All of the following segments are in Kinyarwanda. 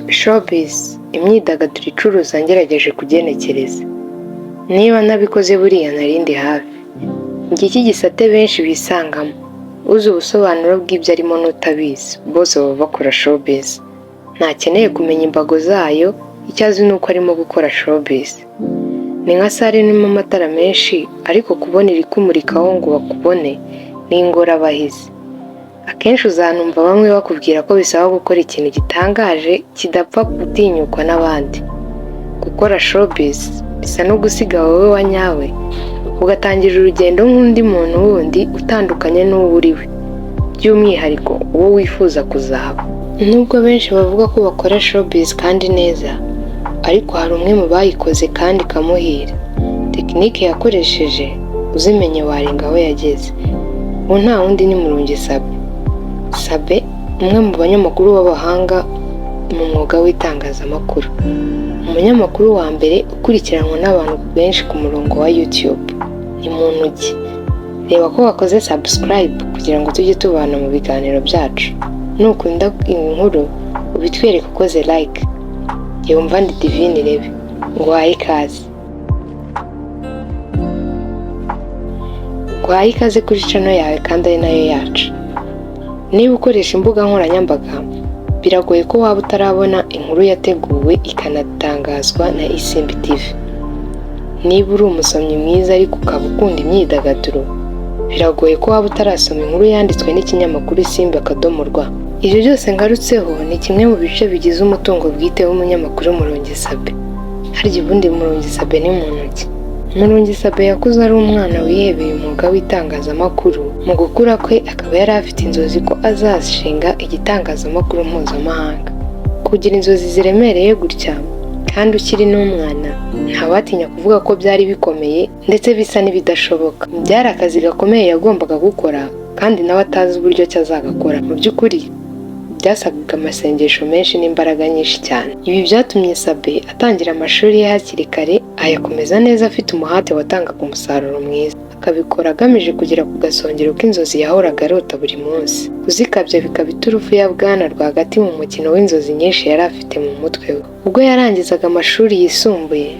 Showbiz, imyidagaduro icuruza ngerageje kugenekereza. Niba ntabikoze buriya narindi hafi. Ngiki gisate benshi bisangamo, uzi ubusobanuro bw'ibyo arimo n'utabizi, bose baba bakora showbiz. Ntakeneye kumenya imbago zayo, icyo azi ni uko arimo gukora showbiz. Ni nka salle irimo amatara menshi, ariko kubona irikumurikaho ngo bakubone ni ingorabahizi. Akenshi uzanumva bamwe bakubwira ko bisaba gukora ikintu gitangaje kidapfa gutinyukwa n'abandi. Gukora showbiz bisa no gusiga wowe wa nyawe, ugatangira urugendo nk'undi muntu wundi utandukanye n'uwo uri we, by'umwihariko uwo wifuza kuzaba. Nubwo benshi bavuga ko bakora showbiz kandi neza, ariko hari umwe mu bayikoze kandi ikamuhira. Tekinike yakoresheje uzimenye warenga aho yageze. Uwo nta wundi ni Murungi Sabin. Sabin, umwe mu banyamakuru b'abahanga mu mwuga w'itangazamakuru. Umunyamakuru wa mbere ukurikiranwa n'abantu benshi ku murongo wa YouTube. Ni muntu ki? Reba ko wakoze subscribe kugira ngo tujye tubana mu biganiro byacu. Nukunda iyi nkuru ubitwereke ukoze like. Jye wumva ndi Divine Irebe. Nguhaye ikaze. Nguhaye ikaze kuri channel yawe kandi ari nayo yacu. Niba ukoresha imbuga nkoranyambaga, biragoye ko waba utarabona inkuru yateguwe ikanatangazwa na Isimbi TV. Niba uri umusomyi mwiza ariko ukaba ukunda imyidagaduro, biragoye ko waba utarasoma inkuru yanditswe n'ikinyamakuru Isimbi akadomo rwa. Ibyo byose ngarutseho ni kimwe mu bice bigize umutungo bwite w'umunyamakuru Murungi Sabin. Harya ubundi Murungi Sabin ni muntu ki? Murungi Sabin yakuze ari umwana wihebeye umwuga w'itangazamakuru, mu gukura kwe akaba yari afite inzozi ko azashinga igitangazamakuru mpuzamahanga. Kugira inzozi ziremereye gutya kandi ukiri n'umwana, ntawatinya kuvuga ko byari bikomeye ndetse bisa n'ibidashoboka. Byari akazi gakomeye yagombaga gukora kandi nawe atazi uburyo ki azagakora. Mu by'ukuri byasabaga amasengesho menshi n'imbaraga nyinshi cyane. Ibi byatumye Sabin atangira amashuri ye hakiri kare, ayakomeza neza afite umuhate watangaga umusaruro mwiza, akabikora agamije kugera ku gasongero k'inzozi yahoraga arota buri munsi. Kuzikabya bikaba iturufu ya Bwana rwagati mu mukino w'inzozi nyinshi yari afite mu mutwe we. Ubwo yarangizaga amashuri yisumbuye,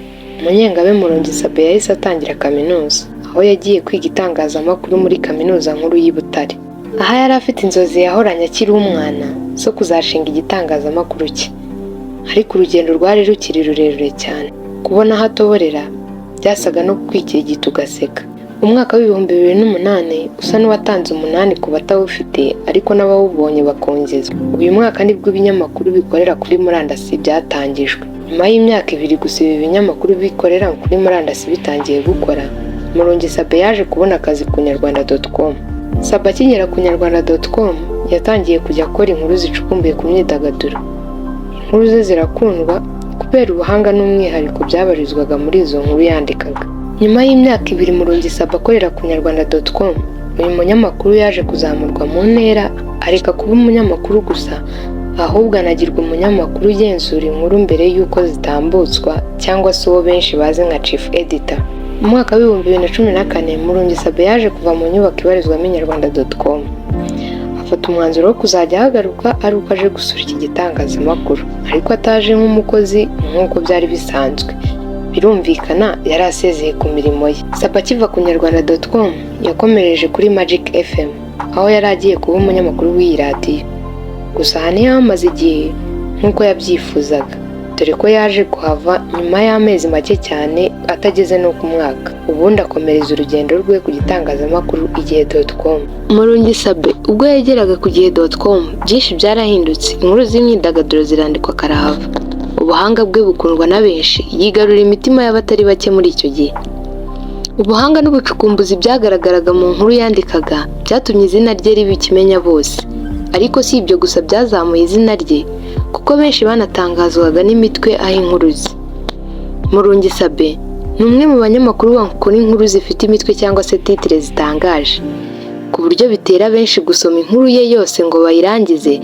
Munyengabe Murungi Sabin yahise atangira kaminuza, aho yagiye kwiga itangazamakuru muri Kaminuza Nkuru y'i Butare. Aha yari afite inzozi yahoranye akiri umwana zo kuzashinga igitangazamakuru cye, ariko urugendo rwari rukiri rurerure cyane. Kubona aho atoborera byasaga no kwikirigita ugaseka. Umwaka w'2008 usa n'uwatanze umunani ku batawufite, ariko n'abawubonye bakongezwa. Uyu mwaka nibwo ibinyamakuru bikorera kuri murandasi byatangijwe. Nyuma y'imyaka 2 gusa ibi binyamakuru bikorera kuri murandasi bitangiye gukora, Murungi Sabin yaje kubona akazi ku nyarwanda.com. Sabin akigera ku nyarwanda.com yatangiye kujya akora inkuru zicukumbuye ku myidagaduro. Inkuru ze zirakundwa kubera ubuhanga n'umwihariko byabarizwaga muri izo nkuru yandikaga. Nyuma y'imyaka 2 Murungi Sabin akorera ku nyarwanda.com, uyu munyamakuru yaje kuzamurwa mu ntera, areka kuba umunyamakuru gusa, ahubwo anagirwa umunyamakuru ugenzura inkuru mbere y'uko zitambutswa, cyangwa se uwo benshi bazi nka chief editor. Mu mwaka w'2014 Murungi Sabin yaje kuva mu nyubako ibarizwamo inyarwanda.com, afata umwanzuro wo kuzajya ahagaruka ari uko aje gusura iki gitangazamakuru, ariko ataje nk'umukozi nk'uko byari bisanzwe. Birumvikana yari asezeye ku mirimo ye. Sabin akiva ku nyarwanda.com yakomereje kuri Magic FM, aho yari agiye kuba umunyamakuru w'iyi radiyo. Gusa aha ntiyahamaze igihe nk'uko yabyifuzaga, dore ko yaje kuhava nyuma y'amezi make cyane atageze no ku mwaka, ubundi akomereza urugendo rwe ku gitangazamakuru igihe.com. Murungi Sabin ubwo yageraga ku gihe.com, byinshi byarahindutse, inkuru z'imyidagaduro zirandikwa karahava. Ubuhanga bwe bukundwa na benshi, yigarurira imitima y'abatari bake muri icyo gihe. Ubuhanga n'ubucukumbuzi byagaragaraga mu nkuru yandikaga byatumye izina rye riba ikimenya bose. Ariko si ibyo gusa byazamuye izina rye, kuko benshi banatangazwaga n'imitwe aha inkuru ze. Murungi Sabin ni umwe mu banyamakuru bakora inkuru zifite imitwe cyangwa se titre zitangaje, ku buryo bitera benshi gusoma inkuru ye yose ngo bayirangize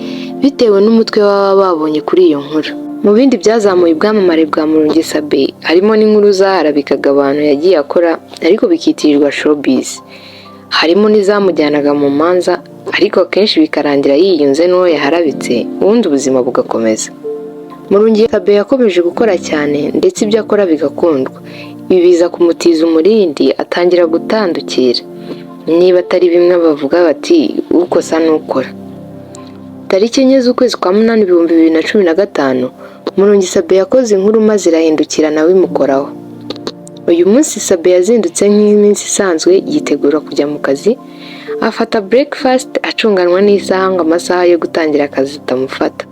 bitewe n'umutwe baba babonye kuri iyo nkuru. Mu bindi byazamuye ubwamamare bwa Murungi Sabin harimo n'inkuru zaharabikaga abantu yagiye akora ariko bikitirirwa showbiz. Harimo n'izamujyanaga mu manza Ariko akenshi bikarangira yiyunze n'uwo yaharabitse, ubundi ubuzima bugakomeza. Murungi Sabin yakomeje gukora cyane, ndetse ibyo akora bigakundwa. Ibi biza kumutiza umurindi, atangira gutandukira, niba atari bimwe bavuga bati "Ukosa n'ukora". Tariki 4 z'ukwezi kwa munani 2015, Murungi Sabin yakoze inkuru maze irahindukira nawe imukoraho. Uyu munsi Sabin yazindutse nk'iminsi isanzwe, yitegura kujya mu kazi, afata breakfast acunganwa n'isaha ngo amasaha yo gutangira akazi atamufata,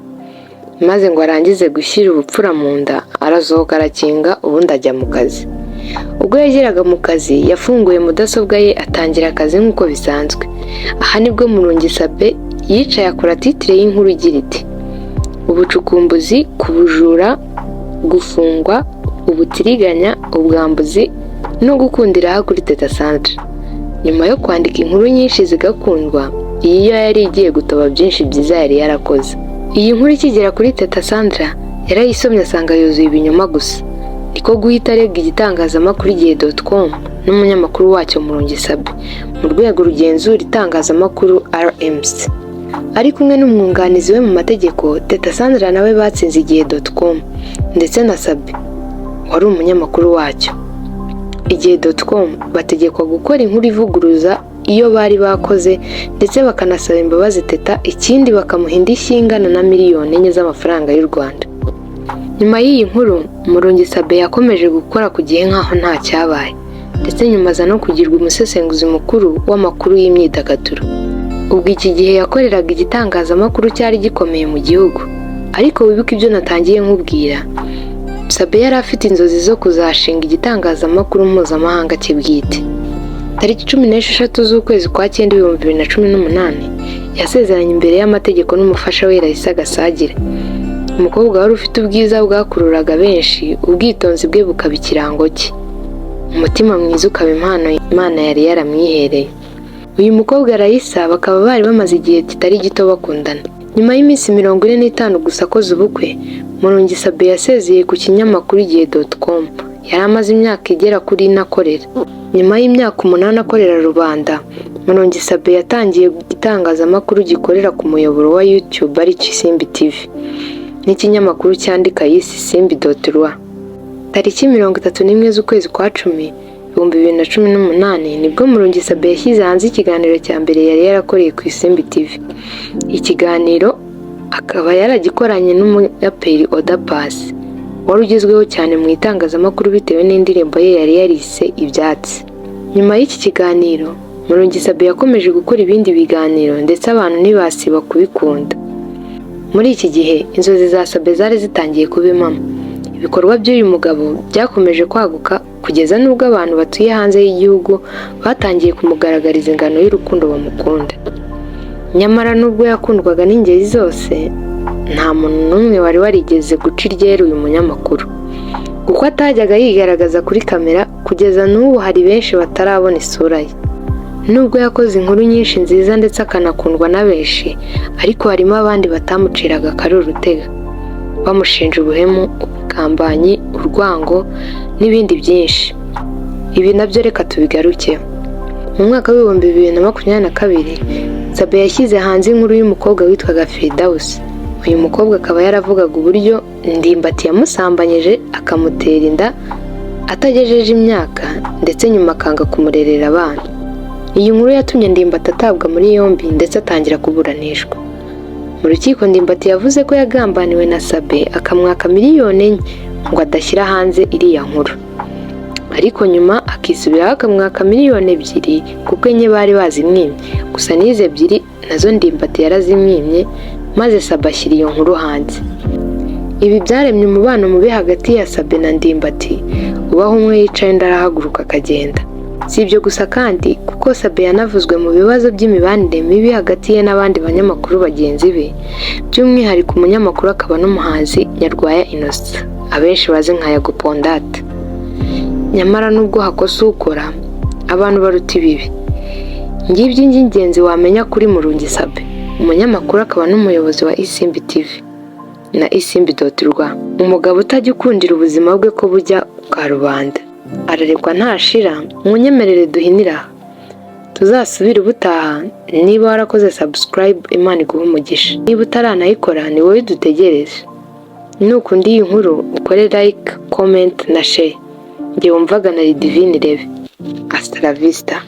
maze ngo arangize gushyira ubupfura mu nda, arasohoka, arakinga, ubundi ajya mu kazi. Ubwo yageraga mu kazi, yafunguye mudasobwa ye, atangira akazi nk'uko bisanzwe. Aha nibwo Murungi Sabin yicaye akora titre y'inkuru igira iti: "Ubucukumbuzi ku bujura, gufungwa, ubutiriganya, ubwambuzi no gukundira kuri Teta Sandra". Nyuma yo kwandika inkuru nyinshi zigakundwa, iyi yo yari igiye gutoba byinshi byiza yari yarakoze. Iyi nkuru ikigera kuri Teta Sandra, yarayisomye asanga yuzuye ibinyoma gusa, niko guhita arega igitangazamakuru igihe.com n'umunyamakuru wacyo Murungi Sabin mu rwego rugenzura itangazamakuru RMC. Ari kumwe n'umwunganizi we mu mategeko Teta Sandra nawe, batsinze igihe.com ndetse na Sabin wari umunyamakuru wacyo. Igihe.com bategekwa gukora inkuru ivuguruza iyo bari bakoze, ndetse bakanasaba imbabazi Teta, ikindi bakamuha indishyi ingana na miliyoni 4 z'amafaranga y'u Rwanda. Nyuma y'iyi nkuru, Murungi Sabin yakomeje gukora ku gihe nk'aho nta cyabaye, ndetse nyuma aza no kugirwa umusesenguzi mukuru w'amakuru y'imyidagaduro. Ubwo iki gihe yakoreraga igitangazamakuru cyari gikomeye mu gihugu. Ariko wibuke ibyo natangiye nkubwira: Sabin yari afite inzozi zo kuzashinga igitangazamakuru mpuzamahanga cye bwite. Tariki 16 z'ukwezi kwa cyenda 2018, yasezeranye imbere y'amategeko n'umufasha we Raissa Gasagire, umukobwa wari ufite ubwiza bwakururaga benshi, ubwitonzi bwe bukaba ikirango cye, umutima mwiza ukaba impano Imana yari yaramwihereye. Uyu mukobwa Raissa bakaba bari bamaze igihe kitari gito bakundana. Nyuma y'iminsi 45 gusa akoze ubukwe, Murungi Sabin yasezeye ku kinyamakuru igihe.com yari amaze imyaka igera kuri 4 akorera. Nyuma y'imyaka 8 akorera rubanda, Murungi Sabin yatangiye igitangazamakuru gikorera ku muyoboro wa YouTube, aricyo Isimbi TV, n'ikinyamakuru cyandika yise isimbi.rw. Tariki 31 z'ukwezi kwa cumi 2018, nibwo Murungi Sabin yashyize hanze ikiganiro cya mbere yari yarakoreye ku Isimbi TV. Ikiganiro akaba yaragikoranye n'umuraperi Oda Paccy, wari ugezweho cyane mu itangazamakuru bitewe n'indirimbo ye yari yarise "Ibyatsi". Nyuma y'iki kiganiro, Murungi Sabin yakomeje gukora ibindi biganiro, ndetse abantu ntibasiba kubikunda. Muri iki gihe inzozi za Sabin zari zitangiye kuba impamo. Ibikorwa by'uyu mugabo byakomeje kwaguka kugeza n'ubwo abantu batuye hanze y'igihugu batangiye kumugaragariza ingano y'urukundo bamukunda. Nyamara nubwo yakundwaga n'ingeri zose, nta muntu n'umwe wari warigeze guca iryera uyu munyamakuru, kuko atajyaga yigaragaza kuri kamera. Kugeza n'ubu hari benshi batarabona isura ye. Nubwo yakoze inkuru nyinshi nziza ndetse akanakundwa na benshi, ariko harimo abandi batamuciraga akari urutega, bamushinja ubuhemu, ubugambanyi, urwango n'ibindi byinshi. Ibi nabyo reka tubigarukeho. Mu mwaka w'2022, Sabin yashyize hanze inkuru y'umukobwa witwaga Firidawusi. Uyu mukobwa akaba yaravugaga uburyo Ndimbati yamusambanyije, akamutera inda atagejeje imyaka, ndetse nyuma akanga kumurerera abana. Iyi nkuru yatumye Ndimbati atabwa muri yombi, ndetse atangira kuburanishwa mu rukiko. Ndimbati yavuze ko yagambaniwe na Sabin, akamwaka miliyoni 4 ngo adashyira hanze iriya nkuru, ariko nyuma akisubiraho akamwaka miliyoni 2, kuko 4 bari bazimwimye. Gusa n'izi 2 nazo Ndimbati yarazimwimye, maze Sabin ashyira iyo nkuru hanze. Ibi byaremye umubano mubi hagati ya Sabin na Ndimbati, ubaho umwe yicaye undi arahaguruka akagenda. Si ibyo gusa kandi, kuko Sabin yanavuzwe mu bibazo by'imibanire mibi hagati ye n'abandi banyamakuru bagenzi be, by'umwihariko umunyamakuru akaba n'umuhanzi Nyarwaya Innocent, abenshi bazi nka Yago Pon Dat. Nyamara nubwo hakosa ukora, abantu baruta ibibi. Ngibyo iby'ingenzi wamenya kuri Murungi Sabin, umunyamakuru akaba n'umuyobozi wa Isimbi TV na isimbi.rw, umugabo utajya ukundira ubuzima bwe ko bujya ku karubanda. Ararekwa ntashira. Munyemerere duhinira aha. Tuzasubire ubutaha. Niba warakoze subscribe, Imana iguhe umugisha. Niba utaranayikora, ni wowe dutegereje. Nukunda iyi nkuru, ukore like, comment na share. Njye wumvaga na Divine Rebe. Hasta la vista.